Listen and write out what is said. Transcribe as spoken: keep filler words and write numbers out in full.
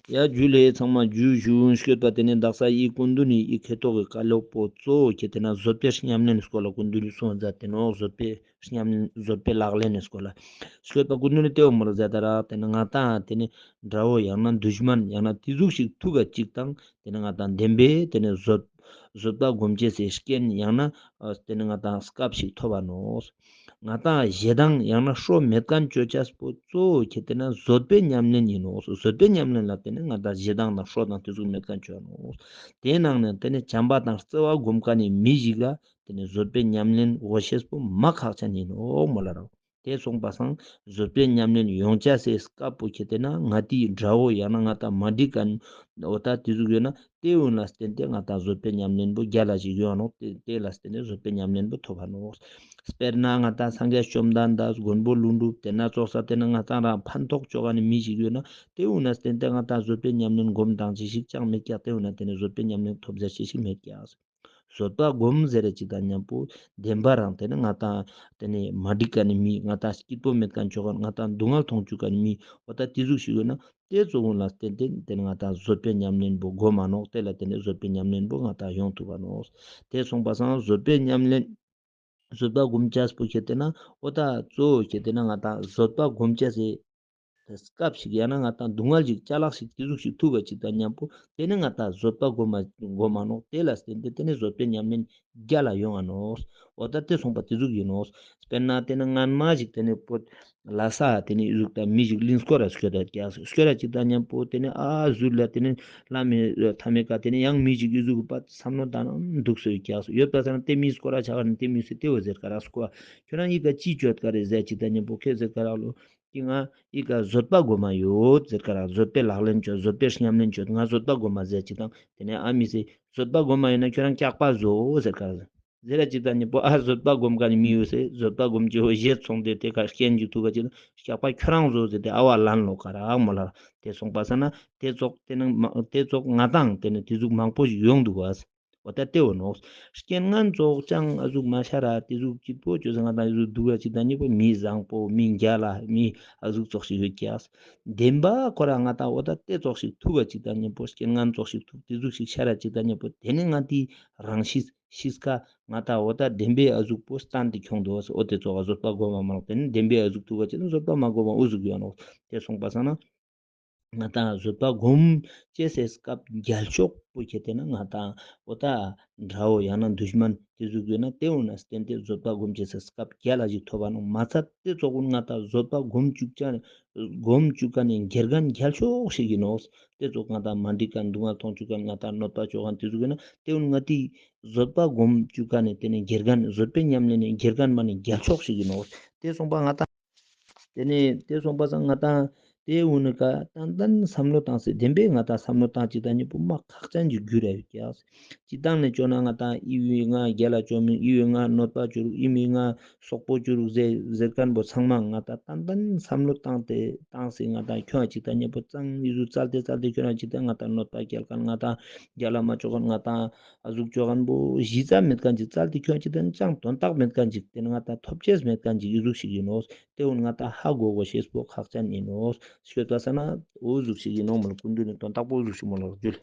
ཡ་ཇུ་ལེ་ཚང་མ་ཇུ་ཞུ། སྐྱོད་པ་ཏེ་ནེ་དག་ས་འི་སྐུ་མདུན་ནི་འི་ཁེ་ཏོག་གི་ཀ་ལོག་པོ་གཙོ་བོ་ཁེ་ཏེ་ན་བཟོད་པའི་ཉམས་ལེན་སྐོར་ལ་སྐུ་མདུན་ནི་གསུངས་མཛད་དེ་ནོག། བཟོད་པའི་ཉམས་ལེན་བཟོད་པའི་ལག་ལེན་ནི་སྐོར་ལ་སྐྱོད་པ་སྐུ་མདུན་ནི་ཏེ་བོ་མོལ་མཛད་ད་རག། ཏེ་ནེ་ང་ཏང་ཏེ་ནེ་དགྲ་བོ་ཡང་ན་དུཤ་མན་ཡང་ན་ཏེ་ཟུག་ཞིག་ཐུག་ག་ཅིག་དང་ཏེ་ནེ་ང་ཏང་བདེན་པའི་ཏེ་ནེ་བཟོད་བཟོད་པ་སྒོམ་ཅེས་སི་རྐྱེན་ཡང་ན་ཏེ་ནེ་ང་ཏང་སྐབས་ཤིག་ཐོབ་བ་ནོག། ང་ཏང་ཞེ་སྡང་ཡང་ན་ཤོ་མེད་ཁན་ཅོ་ཅེས་པོ་གཙོ་བོ་ཁེ་ཏེ་ན་བཟོད་པའི་ཉམས་ལེན་ཨིན་ནོག། བཟོད་པའི་ཉམས་ལེན་ལ་ཏེ་ནེ་ང་ཏང་ཞེ་སྡང་དང་ཤོ་དང་ཏེ་ཟུག་མེད་ཁན་ཅོ་ནོག། ཏེའི་ནང་ནེ་ཏེ་ནེ་བྱམས་པ་དང་བརྩེ་བ་སྒོམ་ཁན་ནི་མི་ཞིག་ལ་ཏེ་ནེ་བཟོད་པའི་ཉམས་ལེན་གོ་ཤེས་པོ་མ་ཁག་ཅན་ཨིན་ནོག་མོལ་ལ་རག། ཏེ་སོང་པ་སང་བཟོད་པའི་ཉམས་ལེན་ཡོང་ཅེས་སི་སྐབས་པོ་ཁེ་ཏེ་ན་ང་ཏིའི་དགྲ་བོ་ཡང་ན་ང་ཏང་མ་འགྲིག་ཁན་འོ་ད་ཏེ་ཟུག་ཡོད་ན་ཏེ་བོ་ལ་བརྟེན་ཏེ་ང་ཏང་བཟོད་པའི་ཉམས་ལེན་པོ་རྒྱལ་ལ་ཞིག་ཡོང་ནོག། ཏེ་ཏེ་ལ་བརྟེན་ཏེ་བཟོད་པའི་ཉམས་ལེན་པོ་ཐོབ་བ་ནོག། དཔེར་ན་ང་ཏང་སངས་རྒྱས་བཅོམ་ལྡན་འདས་མགོན་པོ་ཀླུ་སྒྲུབ་ཏེ་ན་ཙོགས་ས་ཏེ་ན་ང་ཏང་རང་ཕན་ཐོགས་ཅོ་ཁན་ནི་མི་ཞིག་ཡོད་ན་ཏེ་བོ་ལ་བརྟེན་ཏེ་ང་ཏང་བཟོད་པའི་ཉམས་ལེན་སྒོམ་དང་ཅི་ཞིག་ཅང་མེད་ཀྱག། ཏེ་བོ་ན་ཏེ་ནེ་བཟོད་པའི་ཉམས་ལེན་ཐོབ་ཟེར་ཅི་ཞིག་མེད་ཀྱག། བཟོད་པ་སྒོམ་ཟེར་ར་ཅིག་དང་མཉམ་པོ་བདེན་པ་རང་ཏེ་ནེ་ང་ཏང་ཏེ་ནེ་མ་འགྲིག་ཁན་ནི་མི་ང་ཏང་སྐྱིད་པོ་མེད་ཁན་ཅོ་ཁན་ང་ཏང་སྡུག་བསྔལ་ཐོང་ཅུག་ཁན་ནི་མི་འོ་ད་ཏེ་ཟུག་ཞིག་ཡོད་ན་ཏེ་ཙོགས་གུན་ལ་བརྟེན་ཏེ་ཏེ་ནེ་ང་ཏང་བཟོད་པའི་ཉམས་ལེན་པོ་སྒོམ་མ་ནོག། ཏེ་ལ་བརྟེན་ཏེ་བཟོད་པའི་ཉམས་ལེན་པོ་ང་ཏང་ཡོང་ཐུབ་བ་ནོག། ཏེ་སོང་པ་སང་བཟོད་པའི་ཉམས་ལེན་བཟོད་པ་སྒོམ་ཅེས་པོ་ཁེ་ཏེ་ན་འོ་ད་གཙོ་བོ་ཁེ་ཏེ་ན་ང་ཏང་བཟོད་པ་སྒོམ་ཅེས་སི་སྐབས་ཤིག་ཡང་ན་ང་ཏང་སྡུག་བསྔལ་ཞིག་ཅ་ལག་ཞིག་ཏེ་ཟུག་ཞིག་ཐུག་ག་ཅིག་དང་མཉམ་པོ་ཏེ་ནེ་ང་ཏང་བཟོད་པ་སྒོམ་མ་སྒོམ་མ་ནོག། ཏེ་ལ་བརྟེན་ཏེ་ཏེ་ནེ་བཟོད་པའི་ཉམས་ལེན་རྒྱལ་ལ་ཡོང་ང་ནོག། འོ་ད་ཏེ་སོང་པ་ཏེ་ཟུག་ཨིན་ནོག། དཔེར་ན་ཏེ་ནེ་སྔན་མ་ཞིག་ཏེ་ནེ་པོ་ལ་ས་ཏེ་ནེ་ཨི་ཟུག་དང་མི་ཞིག་གླིང་སྐོར་ར་སྐྱོད་ད་ཀྱག། སྐྱོད་ར་ཅིག་དང་མཉམ་པོ་ཏེ་ནེ་ཨ་ཟུར་ལ་ཏེ་ནེ་ལ་མེ་ཐ་མེ་ཀ་ཏེ་ནེ་ཡང་མི་ཞིག་ཨི་ཟུག་པ་བསམ་བློ་བཏང་ན་འདུག་སོ་ཡོད་ཀྱག། ཡོད་པ་ས་ན་ཏེ་མི་སྐོར་ར་ཆ་ག་ནེ་ཏེ་མི་སེ་ཏེ་བོ་ཟེར་ཀ་རག་སྐོ་ཁྱོད་རང་ཨི་ཀ་ཅི་ཅོད་ཀ་རེ་ཟེར་ཅིག་དང་མཉམ་པོ་ཁེ་ཟེར་ཀ་རག་ལོ། ཀྱི་ང་ཨི་ཀ་བཟོད་པ་སྒོམ་མ་ཡོད་ཟེར་ཀ་རག། བཟོད་པའི་ལག་ལེན་ཅོད། བཟོད་པའི་ཉམས་ལེན་ཅོད། ང་བཟོད་པ་སྒོམ་མ་ཟེར་ཅིག་དང་ཏེ་ནེ་ཨ་མི་སེ་བཟོད་པ་སྒོམ་མ་ཡོད་ན་ཁྱོད་རང་སྐྱག་པ་བཟོ་ཟེར་ཀ་རག། ཟེར་ར་ཅིག་དང་མཉམ་པོ་ཨ་བཟོད་པ་སྒོམ་ཁན་ནི་མི་ཡོད་སེ་བཟོད་པ་སྒོམ་ཅེས་པོ་ཞེས་སོང་སྟེ་ཏེ་ཀ་རྐྱེན་ཅིག་ཐུག་ག་ཅིག་སྐྱག་པ་ཁྱོད་རང་བཟོ་ཟེར་ཏེ་ཨ་བ་ལན་ལོག་ཀ་རག་མོལ་ལ་རག། ཏེ་སོང་པ་ས་ན་ཏེ་ཙོགས་ཏེ་ནེ་མ་ཏེ་ཙོགས་ང་ཏང་ཏེ་ནེ་ཏེ་ཟུག་མང་པོ་ཞིག་ཡོང་འདུག་བ། འོ་ད་ཏེ་བོ་ནོག། རྐྱེན་ངན་ཙོགས་ཅང་ཨ་ཟུག་མ་ཤར་ར་ཏེ་ཟུག་སྐྱིད་པོ་ཅོས་ང་ཏང་ཨི་ཟུག་འདུག་ར་ཅིག་དང་མཉམ་པོ་མི་བཟང་པོ་མི་རྒྱལ་ལ་མི་ཨ་ཟུག་ཙོགས་ཤིག་ཡོད་ཀྱག། བདེན་པ་ཁོ་ར་ང་ཏང་འོ་ད་ཏེ་ཙོགས་ཤིག་ཐུག་ག་ཅིག་དང་མཉམ་པོ་རྐྱེན་ངན་ཙོགས་ཤིག་ཐུག་ཏེ་ཟུག་ཤིག་ཤར་ར་ཅིག་དང་མཉམ་པོ་ཏེ་ནེ་ང་ཏི་རང་ཤི་ཤི་ཀ་ང་ཏང་འོ་ད་བདེན་པའི་ཨ་ཟུག་པོ་སྟན་ཏེ་ཁྱོང་འདུག་བ་སོ། འོ་ཏེ་ཙོགས་ཨ་བཟོད་པ་སྒོམ་མ་མ་ནོག། ཏེ་ནེ་བདེན་པའི་ཨ་ཟུག་ཐུག་ག་ཅིག་ན་བཟོད་པ་མ་སྒོམ་མ་འུ་ཟུག་ཡོད་ནོག། ཏེ་སོང་པ་ས་ན་ང་ཏང་བཟོད་པ་སྒོམ་ཅེས་སི་སྐབས་རྒྱལ་ཤོས་པོ་ཁེ་ཏེ་ན་ང་ཏང་འོ་ད་དགྲ་བོ་ཡང་ན་དུཤ་མན་ཏེ་ཟུག་ཡོད་ན་ཏེ་བོ་ན་བརྟེན་ཏེ་བཟོད་པ་སྒོམ་ཅེས་སི་སྐབས་རྒྱལ་ལ་ཞིག་ཐོབ་བ་ནོག། མ་ཚད་ཏེ་ཙོགས་གུན་ང་ཏང་བཟོད་པ་སྒོམ་ཅུག་ཅ་སྒོམ་ཅུག་ཁན་ནི་དགེ་རྒན་རྒྱལ་ཤོས་ཤིག་ཨིན་ནོག། ཏེ་ཙོགས་ང་ཏང་མ་འགྲིག་ཁན་སྡུག་བསྔལ་ཐོང་ཅུག་ཁན་ང་ཏང་གནོད་པ་ཅོ་ཁན་ཏེ་ཟུག་ཡོད་ན་ཏེ་བོ་ན་ང་ཏི་བཟོད་པ་སྒོམ་ཅུག་ཁན་ནི་ཏེ་ནེ་དགེ་རྒན་བཟོད་པའི་ཉམས་ལེན་ནི་དགེ་རྒན་མ་ནི་རྒྱལ་ཤོས་ཤིག་ཨིན་ནོག། ཏེ་སོང་པ་ང་ཏང་ཏེ་ནེ་ཏེ་སོང་པ་སང་ང་ཏང་ཏེ་འུ་ནི་ཀ་ཏན་ཏན་བསམ་བློ་བཏང་སེ་བདེན་པའི་ང་ཏང་བསམ་བློ་བཏང་ཅིག་དང་མཉམ་པོ་མ་ཁག་ཅན་གྱི་རྒྱུ་ར་ཡོད་ཀྱག། ཅིག་དང་ནེ་ཅོ་ན་ང་ཏང་ཨི་བི་ང་རྒྱལ་ལ་ཅོ་མི་ཨི་བི་ང་གནོད་པ་ཅོ་རུག་ཨི་མི་ང་སོག་པོ་ཅོ་རུག་ཟེར་ཟེར་ཁན་པོ་ཚང་མ་ང་ཏང་ཏན་ཏན་བསམ་བློ་བཏང་སྟེ་བཏང་སེ་ང་ཏང་ཁྱོང་ཅིག་དང་མཉམ་པོ་ཙང་ཨི་ཟུག་བཙལ་ཏེ་བཙལ་ཏེ་ཁྱོང་ཅིག་དང་ང་ཏང་གནོད་པ་སྐྱེལ་ཁན་ང་ཏང་རྒྱལ་ལ་མ་ཅོ་ཁན་ང་ཏང་ཨ་ཟུག་ཅོ་ཁན་པོ་གཞི་རྩ་མེད་ཁན་ཅིག་བཙལ་ཏེ་ཁྱོང་ཅིག་དང་ཅང་དོན་དག་མེད་ཁན་ཅིག་ཏེ་ནེ་ང་ཏང་ཐོབ་ཅེས་མེད་ཁན་ཅིག་ཨི་ཟུག་ཤིག་ཨིན་ནོག། ཏེ་འུ་ང་ཏང་ཧ་གོ་གོ་ཤེས་པོ་ཁག་ཅན་ཨིན་ནོག། ཤོད་པ་ས་ན་འུ་ཟུག་ཤིག་ཨིན་ནོག་མོལ། སྐུ་མདུན་ནི་དོན་དག་པོ་འུ་ཟུག་ཤིག་མོལ་ལ་རག་ཇུ་ལེ།